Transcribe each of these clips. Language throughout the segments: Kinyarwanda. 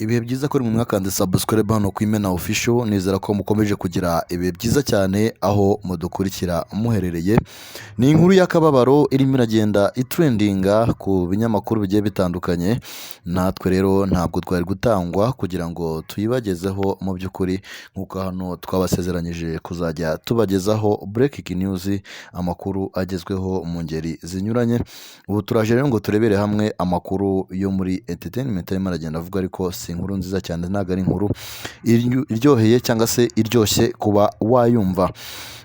Ibihe byiza kuri mwe mwakanze subscribe hano ku Imena Official. Nizera ko mukomeje kugira ibihe byiza cyane aho mudukurikira muherereye. Ni inkuru y'akababaro irimo iragenda itrendinga ku binyamakuru bigiye bitandukanye. Natwe rero ntabwo twari gutangwa kugira ngo tuyibagezeho. Mu by'ukuri, nk'uko hano twabasezeranyije kuzajya tubagezaho breaking news, amakuru agezweho mu ngeri zinyuranye. Ubu turaje rero ngo turebere hamwe amakuru yo muri entertainment arimo aragenda avuga, ariko si inkuru nziza cyane, ntabwo ari inkuru iryoheye cyangwa se iryoshye kuba wayumva.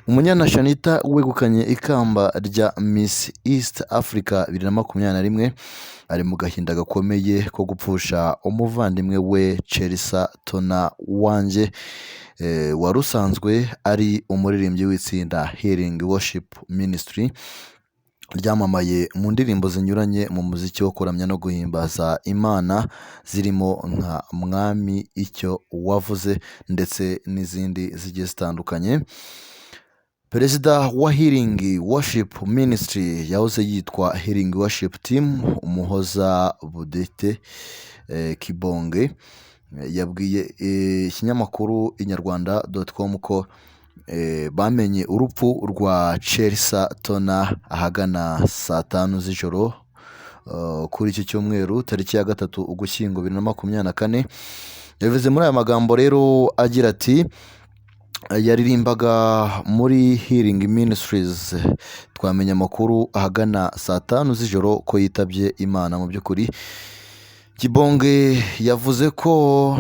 Umunyana Shanitah wegukanye ikamba rya Miss East Africa 2021 ari mu gahinda gakomeye ko gupfusha umuvandimwe we Cherissa Tona Wange, wari usanzwe ari umuririmbyi w'itsinda Healing Worship Ministry ryamamaye mu ndirimbo zinyuranye mu muziki wo kuramya no guhimbaza Imana, zirimo nka Mwami Icyo Wavuze ndetse n'izindi zigiye zitandukanye. Perezida wa Healing Worship Ministry yahoze yitwa Healing Worship Team, Umuhoza Budete Kibonge, yabwiye ikinyamakuru inyarwanda.com ko bamenye urupfu rwa Cherissa Tona ahagana saa 5 z'ijoro kuri iki cyumweru tariki ya 3 Ugushyingo 2024. Yavuze muri aya magambo rero agira ati: "Yaririmbaga muri Healing Ministries, twamenye amakuru ahagana saa 5 z'ijoro ko yitabye Imana." Mu by'ukuri, Kibonge yavuze ko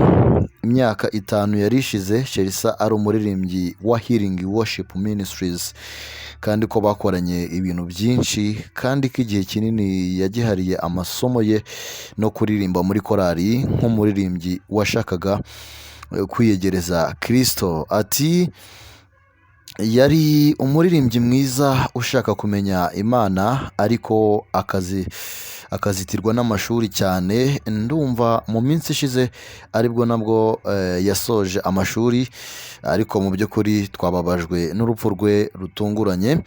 imyaka 5 yari ishize Cherissa ari umuririmbyi wa Healing Worship Ministries, kandi ko bakoranye ibintu byinshi, kandi ko igihe kinini yagihariye amasomo ye no kuririmba muri korali nk'umuririmbyi washakaga kwiyegereza Kirisito. Ati: "Yari umuririmbyi mwiza ushaka kumenya Imana, ariko akazi akazitirwa n'amashuri cyane. Ndumva mu minsi ishize aribwo nabwo yasoje amashuri, ariko mu by'ukuri twababajwe n'urupfu rwe rutunguranye."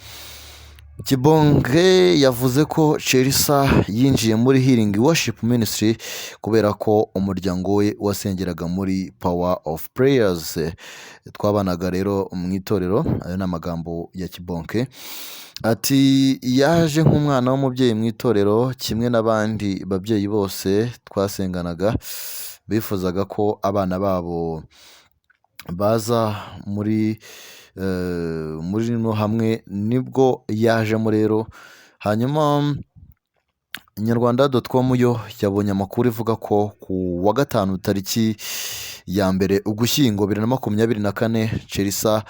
Kibonge yavuze ko Cherissa yinjiye muri Healing Worship Ministry kubera ko umuryango we wasengeraga muri Power of Prayers. "Twabanaga rero mu itorero." Ayo ni amagambo ya Kibonke. Ati: "Yaje nk'umwana w'umubyeyi mu itorero, kimwe n'abandi babyeyi bose twasenganaga bifuzaga ko abana babo baza muri rino hamwe, nibwo yajemo rero." Hanyuma inyarwanda.com yo yabonye amakuru ivuga ko ku wa gatanu tariki ya 1 Ugushyingo 2024, Cherissa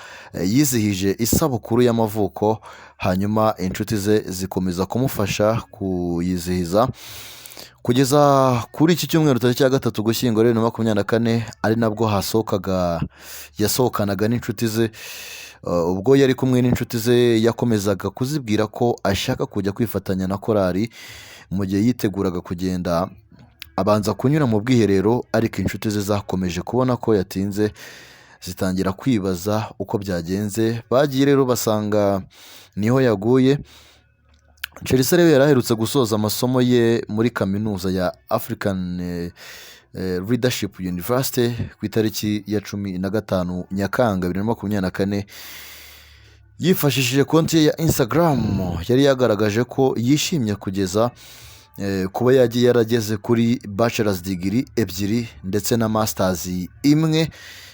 yizihije isabukuru y'amavuko, hanyuma inshuti ze zikomeza kumufasha kuyizihiza kugeza kuri iki cyumweru tariki ya 3 Ugushyingo 2024, ari nabwo hasohokaga yasohokanaga n'inshuti ze. Ubwo yari kumwe n'inshuti ze, yakomezaga kuzibwira ko ashaka kujya kwifatanya na korali. Mu gihe yiteguraga kugenda, abanza kunyura mu bwiherero, ariko inshuti ze zakomeje kubona ko yatinze, zitangira kwibaza uko byagenze. Bagiye rero basanga niho yaguye. Cherissa rero yari aherutse gusoza amasomo ye muri kaminuza ya African Leadership University ku itariki ya 15 Nyakanga 2024. Yifashishije konti ye ya Instagram, yari yagaragaje ko yishimye kugeza kuba yagiye yarageze kuri bachelor's degree ebyiri ndetse na masters imwe.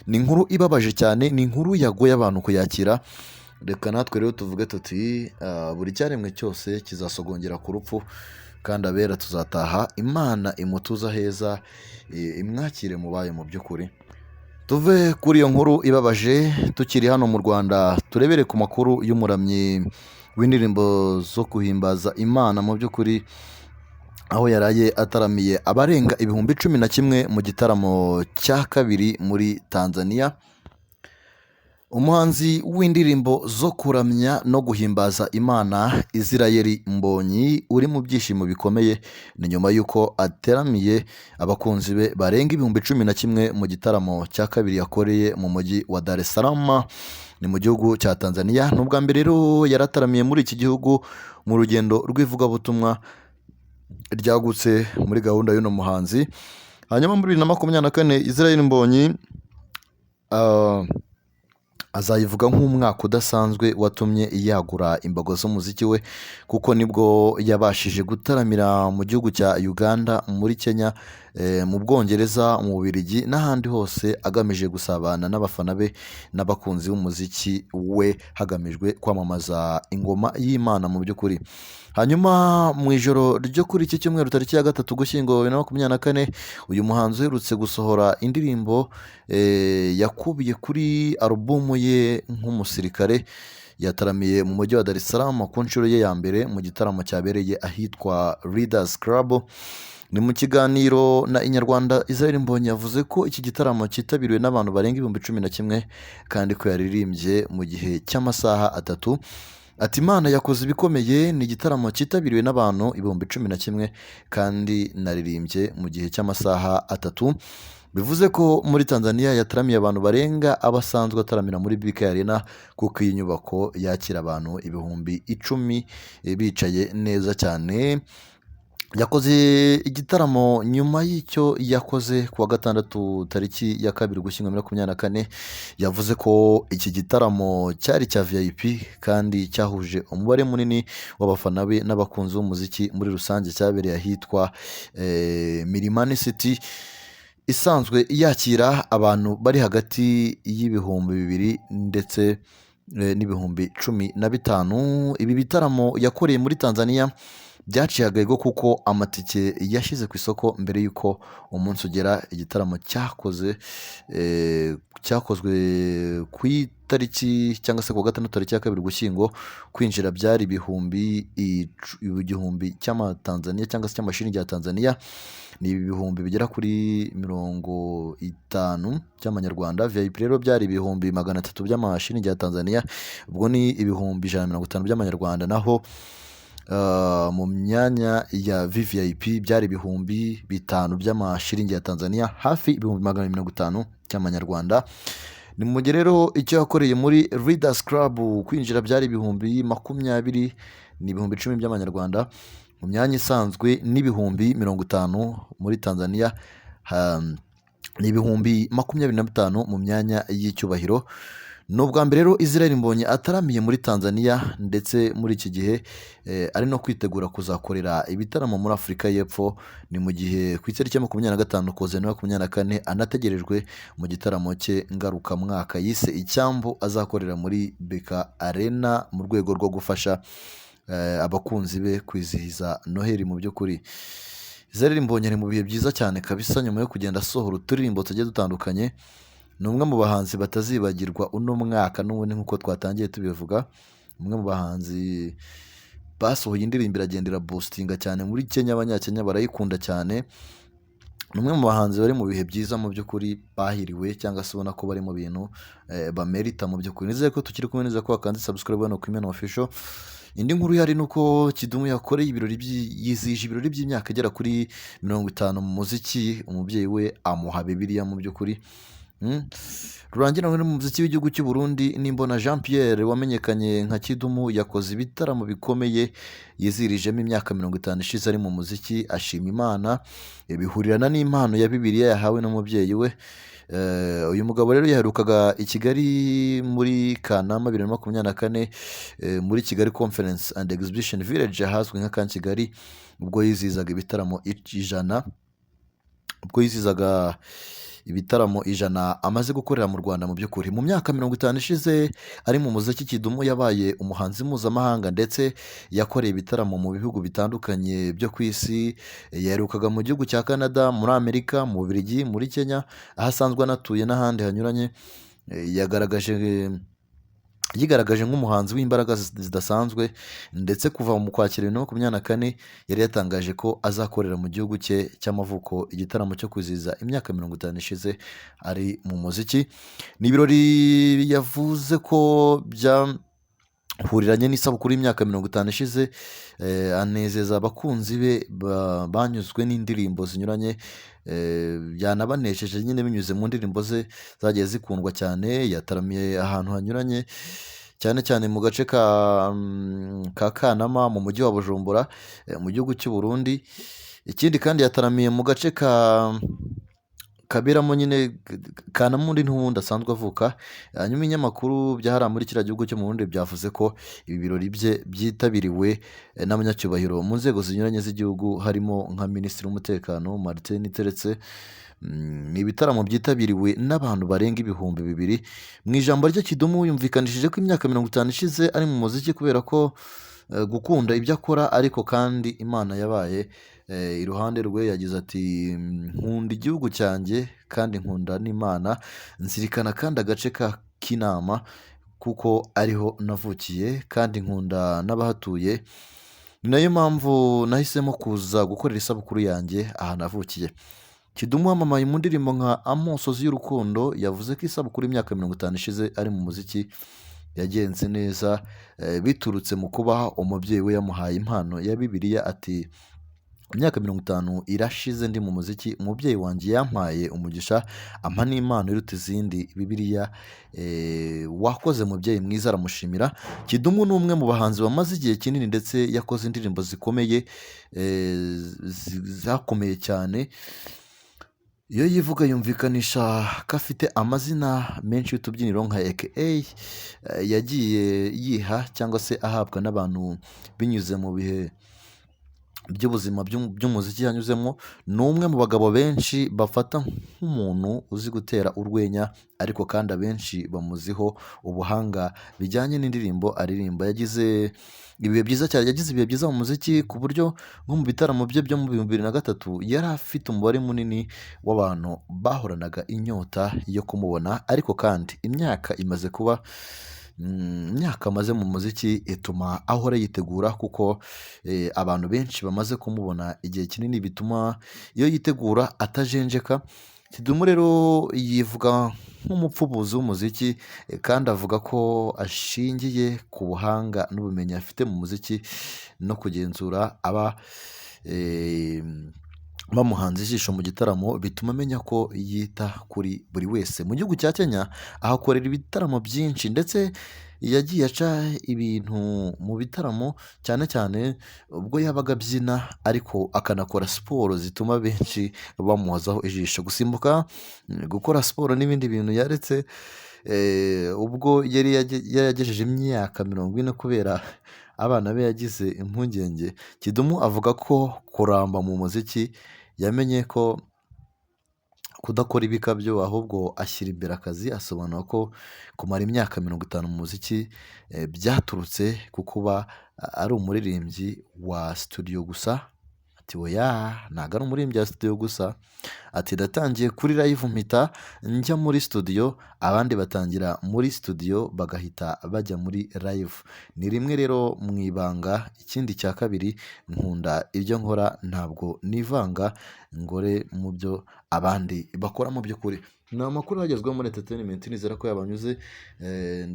Ni inkuru ibabaje cyane, ni inkuru yagoye abantu kuyakira. Reka natwe rero tuvuge tuti: "Buri cyaremwe cyose kizasogongera ku rupfu, kandi abera tuzataha." Imana imutuza heza, imwakire mu bayo. Mu by'ukuri, tuve kuri iyo nkuru ibabaje. Tukiri hano mu Rwanda, turebere ku makuru y'umuramyi w'indirimbo zo guhimbaza Imana, mu by'ukuri aho yaraye ataramiye abarenga 11,000 mu gitaramo cya kabiri muri Tanzania. Umuhanzi w'indirimbo zo kuramya no guhimbaza Imana, Israel Mbonyi, uri mu byishimo bikomeye, ni nyuma y'uko ateramiye abakunzi be barenga 11,000 mu gitaramo cya kabiri yakoreye mu mujyi wa Dar es Salaam, ni mu gihugu cya Tanzania. Ni ubwa mbere rero yarataramiye muri iki gihugu mu rugendo rw'ivugabutumwa ryagutse muri gahunda y'uno muhanzi. Hanyuma muri 2024 Israel Mbonyi azayivuga nk'umwaka udasanzwe watumye yagura imbago z'umuziki we, kuko nibwo yabashije gutaramira mu gihugu cya Uganda, muri Kenya, mu Bwongereza, mu Bubiligi n'ahandi hose, agamije gusabana n'abafana be n'abakunzi b'umuziki we, hagamijwe kwamamaza ingoma y'Imana mu by'ukuri. Hanyuma mu ijoro ryo kuri iki cyumweru tariki ya 3 Ugushyingo 2024, uyu muhanzi uherutse gusohora indirimbo yakubiye kuri alubumu ye nk'umusirikare, yataramiye mu mujyi wa Dar es Salaam ku nshuro ye ya mbere mu gitaramo cyabereye ahitwa Leaders Club. Ni mu kiganiro na Inyarwanda, Israel Mbonyi yavuze ko iki gitaramo cyitabiriwe n'abantu barenga 11,000 kandi ko yaririmbye mu gihe cy'amasaha 3. Ati Imana yakoze ibikomeye, ni igitaramo cyitabiriwe n'abantu 11,000 kandi naririmbye mu gihe cy'amasaha 3. Bivuze ko muri Tanzania yataramiye abantu barenga abasanzwe ataramira muri BK Arena, kuko iyi nyubako yakira abantu 10,000 bicaye neza cyane. Yakoze igitaramo nyuma y'icyo yakoze ku wa gatandatu tariki ya 2 Ugushyingo 2024. Yavuze ko iki gitaramo cyari icya VIP kandi cyahuje umubare munini w'abafana be n'abakunzi b'umuziki muri rusange, cyabereye ahitwa Milimani City, isanzwe yakira abantu bari hagati y'2,000 ndetse n'15,000. Ibi bitaramo yakoreye muri Tanzania byaciye agahigo kuko amatike yashyize ku isoko mbere y'uko umunsi ugera. Igitaramo cyakozwe ku itariki cyangwa se ku wa gatandatu tariki ya 2 Ugushyingo, kwinjira byari 1,000 cy'amatanzania cyangwa se cy'amashiringi ya Tanzania, ni ibihumbi bigera kuri 50 by'amanyarwanda. VIP rero byari 300,000 by'amashiringi ya Tanzania, ubwo ni 150,000 by'amanyarwanda. Naho mu myanya ya VVIP byari 5,000 by'amashiringi ya Tanzania, hafi 250,000 by'amanyarwanda. Ni mu gihe rero icyo yakoreye muri Leaders Club kwinjira byari 20,000, ni 10,000 by'amanyarwanda. Mu myanya isanzwe n'50,000 muri Tanzania, ni 25,000 mu myanya y'icyubahiro. Ni ubwa mbere rero Israel Mbonyi ataramiye muri Tanzania, ndetse muri iki gihe ari no kwitegura kuzakorera ibitaramo muri Afurika y'Epfo. Ni mu gihe ku itariki ya 25 Ukuboza 2024 anategerejwe mu gitaramo cye ngarukamwaka yise Icyambu, azakorera muri BK Arena mu rwego rwo gufasha abakunzi be kwizihiza Noheli. Mu by'ukuri Israel Mbonyi ari mu bihe byiza cyane kabisa, nyuma yo kugenda asohora uturirimbo tugiye dutandukanye. Ni umwe mu bahanzi batazibagirwa uno mwaka n'ubundi nk'uko twatangiye tubivuga, umwe mu bahanzi basohoye indirimbo iragenda irabositinga cyane muri Kenya, abanyakenya barayikunda cyane. Ni umwe mu bahanzi bari mu bihe byiza mu by'ukuri, bahiriwe cyangwa se ubona ko bari mu bintu bamerita mu by'ukuri. Nizere ko tukiri kumwe, neza ko wakanze subscribe hano ku Imena Official. Indi nkuru ihari ni uko Kidumu yakoreye ibirori, yizihije ibirori by'imyaka igera kuri 50 mu muziki, umubyeyi we amuha Bibiliya mu by'ukuri. Rurangira muri muziki w'igihugu cy'u Burundi Nimbona Jean Pierre wamenyekanye nka Kidumu yakoze ibitaramo bikomeye yizihirijemo imyaka 50 ishize ari mu muziki, ashima Imana bihurirana n'impano ya Bibiliya yahawe n'umubyeyi we. Uyu mugabo rero yaherukaga i Kigali muri Kanama 2024, muri Kigali Conference and Exhibition Village ahazwi nka Camp Kigali, ubwo yizihizaga ibitaramo 100, ubwo yizihizaga ibitaramo 100 amaze gukorera mu Rwanda. Mu by'ukuri mu myaka 50 ishize ari mu muziki, Kidumu yabaye umuhanzi mpuzamahanga ndetse yakoreye ibitaramo mu bihugu bitandukanye byo ku isi. Yaherukaga mu gihugu cya Canada, muri Amerika, mu Bubiligi, muri Kenya aho asanzwe anatuye n'ahandi hanyuranye. Yigaragaje nk'umuhanzi w'imbaraga zidasanzwe, ndetse kuva mu Kwakira 2024 yari yatangaje ko azakorera mu gihugu cye cy'amavuko igitaramo cyo kwizihiza imyaka 50 ishize ari mu muziki. Ni ibirori yavuze ko byahuriranye n'isabukuru y'imyaka 50 ishize, anezeza abakunzi be banyuzwe n'indirimbo zinyuranye, yanabanesheje nyine binyuze mu ndirimbo ze zagiye zikundwa cyane. Yataramiye ahantu hanyuranye cyane cyane mu gace ka Kanama mu mujyi wa Bujumbura, mu gihugu cy'u Burundi. Ikindi kandi yataramiye mu gace ka kaberamo nyine Kanamundi n'ubundi asanzwe avuka. Hanyuma ibinyamakuru byahariya muri kiriya gihugu cyo mu Burundi byavuze ko ibi birori bye byitabiriwe n'abanyacyubahiro mu nzego zinyuranye z'igihugu, harimo nka Minisitiri w'Umutekano Martin Niteretse. Ni ibitaramo byitabiriwe n'abantu barenga 2000. Mu ijambo rye, Kidumu yumvikanishije ko imyaka 50 ishize ari mu muziki kubera ko gukunda ibyo akora, ariko kandi Imana yabaye iruhande rwe. Yagize ati: "Nkunda igihugu cyanjye kandi nkunda n'Imana, nzirikana kandi agace ka Kinama kuko ariho navukiye, kandi nkunda n'abahatuye, ni nayo mpamvu nahisemo kuza gukorera isabukuru yanjye aha navukiye." Kidumu wamamaye mu ndirimbo nka Amosozi y'Urukundo yavuze ko isabukuru y'imyaka 50 ishize ari mu muziki yagenze neza, biturutse mu kuba umubyeyi we yamuhaye impano ya Bibiliya. Ati: "Imyaka 50 irashize ndi mu muziki, umubyeyi wanjye yampaye umugisha ampa n'impano iruta izindi, Bibiliya. Wakoze mubyeyi mwiza." Aramushimira. Kidumu ni umwe mu bahanzi bamaze igihe kinini ndetse yakoze indirimbo zikomeye, zakomeye cyane. Iyo yivuga yumvikanisha ko afite amazina menshi y'utubyiniro nka AKA yagiye yiha cyangwa se ahabwa n'abantu binyuze mu bihe by'ubuzima by'umuziki yanyuzemo. Ni umwe mu bagabo benshi bafata nk'umuntu uzi gutera urwenya, ariko kandi abenshi bamuziho ubuhanga bijyanye n'indirimbo aririmba. Yagize ibihe byiza cyane, yagize ibihe byiza mu muziki, ku buryo nko mu bitaramo bye byo mu 2003 yari afite umubare munini w'abantu bahoranaga inyota yo kumubona. Ariko kandi imyaka imaze kuba, imyaka amaze mu muziki ituma ahora yitegura, kuko abantu benshi bamaze kumubona igihe kinini, bituma iyo yitegura atajenjeka. Kidumu rero yivuga nk'umupfubuzi w'umuziki, kandi avuga ko ashingiye ku buhanga n'ubumenyi afite mu muziki no kugenzura aba bamuhanze ijisho mu gitaramo, bituma amenya ko yita kuri buri wese. Mu gihugu cya Kenya ahakorera ibitaramo byinshi, ndetse yagiye aca ibintu mu bitaramo, cyane cyane ubwo yabaga abyina ariko akanakora siporo zituma benshi bamuhozaho ijisho. Gusimbuka, gukora siporo n'ibindi bintu yaretse ubwo yari yaragejeje imyaka 40 kubera abana be yagize impungenge. Kidumu avuga ko kuramba mu muziki yamenye ko kudakora ibikabyo, ahubwo ashyira imbere akazi. Asobanura ko kumara imyaka 50 mu muziki byaturutse ku kuba ari umuririmbyi wa studio gusa. Ati: "Oya, ntabwo ari umuririmbyi wa studio gusa." Ati: "Natangiye kuri live mpita njya muri studio, abandi batangira muri studio bagahita bajya muri live. Ni rimwe rero mu ibanga. Ikindi cya kabiri, nkunda ibyo nkora, ntabwo nivanga ngore mu byo abandi bakora." Mu by'ukuri ni amakuru agezweho muri entertainment, nizera ko yabanyuze.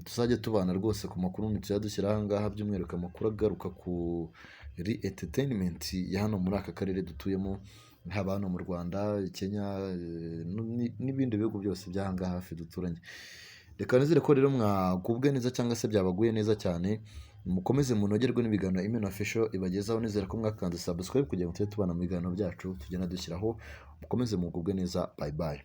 Tuzajya tubana rwose ku makuru tujya dushyira aha ngaha, by'umwihariko amakuru agaruka kuri entertainment ya hano muri aka karere dutuyemo, haba hano mu Rwanda, Kenya n'ibindi bihugu byose by'aha ngaha hafi duturanye. Reka nizere ko rero mwagubwe neza cyangwa se byabaguye neza cyane. Mukomeze munogerwe n'ibiganiro Imena Official ibagezaho. Nizera ko mwakanze subscribe kugira ngo tujye tubana mu biganiro byacu tugenda dushyiraho. Mukomeze mugubwe neza, bye bye.